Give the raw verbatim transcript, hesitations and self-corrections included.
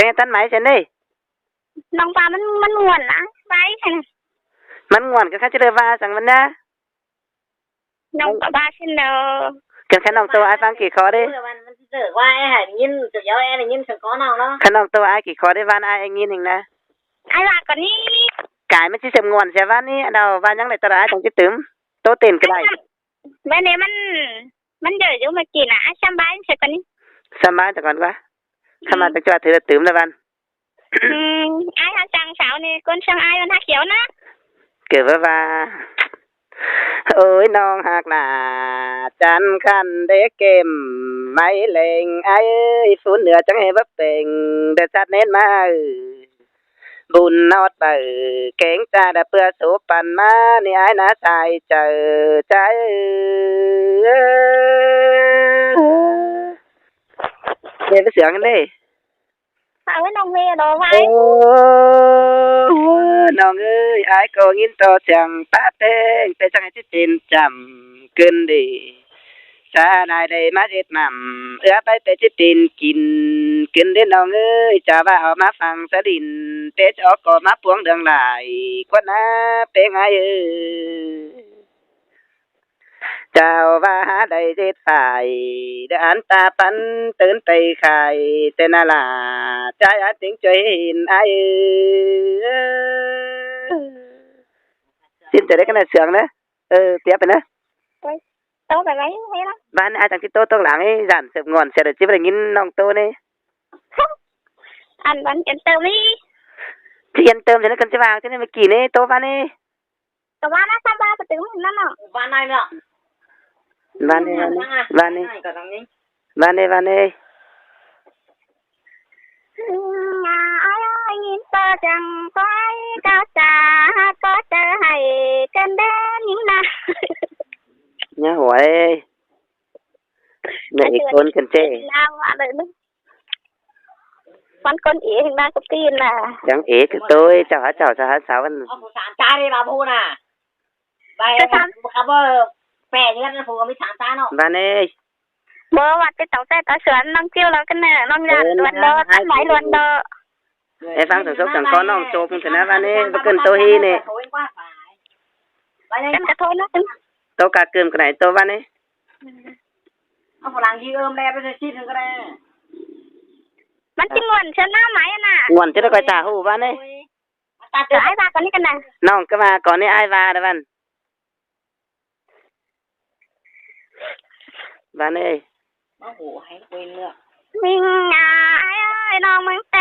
Cái tăn máy trên đây. ꞌNọng ꞌva ꞌmắn, ꞌmắn nguồn ꞌnớ, ꞌvạy hên. ꞌMắn nguồn ꞌcọ ꞌkhạy ꞌchí đảy ꞌva săng ꞌmắn ꞌnớ. ꞌNọng ꞌva ꞌva săng ꞌnớ. Khăn ꞌnọng ꞌtố ải ꞌphắng kỉ khó đé. ꞌKhăn ꞌnọng ꞌtố ải kỉ khó đé ꞌván ải ꞌnhính ꞌhịn ꞌnớ. Ải ꞌva ꞌcọ ꞌnị. Cai ꞌmắn ꞌchí sớm nguồn sia ꞌván ꞌnị, ꞌnặn ꞌva ꞌnhắng đảy ꞌtoi ải ꞌchí tứm. ꞌTố tên ꞌcọ đảy. ꞌVa ꞌnị ꞌmắn, ꞌmắn dơi dú ꞌmá ꞌkị ꞌnớ, ải sắm bái sia ꞌcọ ꞌnị. Sắm bái ꞌtoi ꞌcọn ꞌquá. Khăn ꞌmá ꞌtoi ꞌchua thứ tứm ꞌnớ ꞌván. Ải ꞌhặc săng sau ꞌnị, ꞌcốn săng ải ꞌván ꞌhặc khiêu ꞌnớ. Kể ꞌva ꞌva. Ôi ꞌnọng ꞌhặc ꞌnạ, chăn khăn đé kêm, máy lêng ải ơi, phún nưa chắng hê báp pêng, đe chát nến ꞌmá ư. Bun ꞌnọt ꞌvạy, kéng cha đa ꞌpưa sốp păn ꞌmá, ꞌnị ải ꞌná sai chaư, chaư. Nghe cái sướng đấy. Ơ, ꞌnọng ơi, ải ꞌcọ ꞌnghín ꞌto chắng pá ꞌtếng, té chắng ꞌchí pên chăm ꞌcứn đi. Sa nải đảy ꞌmá ꞌdệt năm, ưa ꞌvạy té ꞌchí pên kin ꞌcứn đi ꞌnọng ơi, chả ꞌva au ꞌmá phăng sa đin, té chả ꞌcọ ꞌmá puống đường lai, khuôn ná ꞌpéng ải ơi. Chảu ꞌva hák đảy ꞌdệt phải, đảy ăn ta păn tứn pay khai, ꞌtếng ꞌnặn ꞌlạ, chai ăn ꞌtếng ꞌchoi hên ải ư. Xin chào đấy, cái này sướng đấy. Ơ, tiếp ꞌnớ. Ôi, ꞌtố ải ꞌvạy hên ꞌnớ. ꞌVán ải chắng ꞌchí ꞌtố ꞌtố lăng ꞌnị, dản sớm nguồn sia đảy ꞌchí ꞌvạy ꞌnhính ꞌnọng ꞌtố ꞌnị. Ăn ꞌván yên tâm ꞌnị. ꞌChí yên tâm sia ꞌnớ, ꞌcốn ꞌchí ꞌváng sia ꞌnị, ꞌmá ꞌkị ꞌnị, ꞌtố ꞌván ꞌnị. Tơ ꞌva ꞌnặn sắm ꞌva pá tứm ꞌnặn ꞌnớ. ꞌVa ꞌnị, ꞌva ꞌnị. ꞌVa ꞌnị, ꞌva ꞌnị. ꞌVa ꞌnị, ꞌva ꞌnị. Ải ơi, ꞌnhính ꞌtó chắng ꞌquái, ꞌcọ chả ꞌhặc ꞌcọ chả hảy, ꞌcốn đé ꞌnhính ꞌnớ. Nhá ꞌhụ ơi. Nể ꞌcốn ꞌcốn ꞌchế. Lao ꞌva đảy ꞌnớ. ꞌVắn ꞌcốn ế hên ꞌva cốc tin ꞌnớ. Chắng ế ꞌcọ ꞌtoi, chảu hák chảu, chảu hák chảu ꞌvắn. Au phủ sán chá đi ꞌva phủ ꞌnớ. Bai, ꞌva phủ khắp ꞌva pè như ꞌvắn phủ ꞌmí sán chá ꞌnớ. ꞌVa ꞌnị. Bố ꞌva ꞌtếng tảu ꞌtếng tảu suôn ꞌnọng ꞌchịu ꞌlọ ꞌcọ ꞌnớ, ꞌnọng dản, ơ, luôn ꞌlọ, ꞌnặn ꞌmá ꞌmái luôn ꞌlọ. Ê, ꞌphắng săng sốc săng ꞌcọ ꞌnọng chốp ꞌmắn ꞌcọ ꞌnớ ꞌva ꞌnị, báu ꞌcứn ꞌtố ꞌhí ꞌnị. ꞌCắn ꞌcọ thôi ꞌnớ. ꞌTố cá cơm ꞌcọ đảy ꞌtố ꞌva ꞌnị. Au phủ lăng ꞌdị ơm ꞌlẹ ꞌva ꞌchí ꞌchí ꞌnưng ꞌcọ đảy. ꞌMắn ꞌchí nguồn sia ꞌnớ ꞌmá ꞌnớ. Nguồn sia ꞌnớ ꞌcọ chả ꞌhụ ꞌva ꞌnị. Ơ, ải ꞌva ꞌcọ ꞌnị ꞌcọ ꞌnớ. ꞌNọng ꞌcọ ꞌva ꞌcọ ꞌnị ải ꞌva đảy ꞌvắn. ꞌVa ꞌnị. ꞌMính ải ơi, ꞌnọng ꞌmắn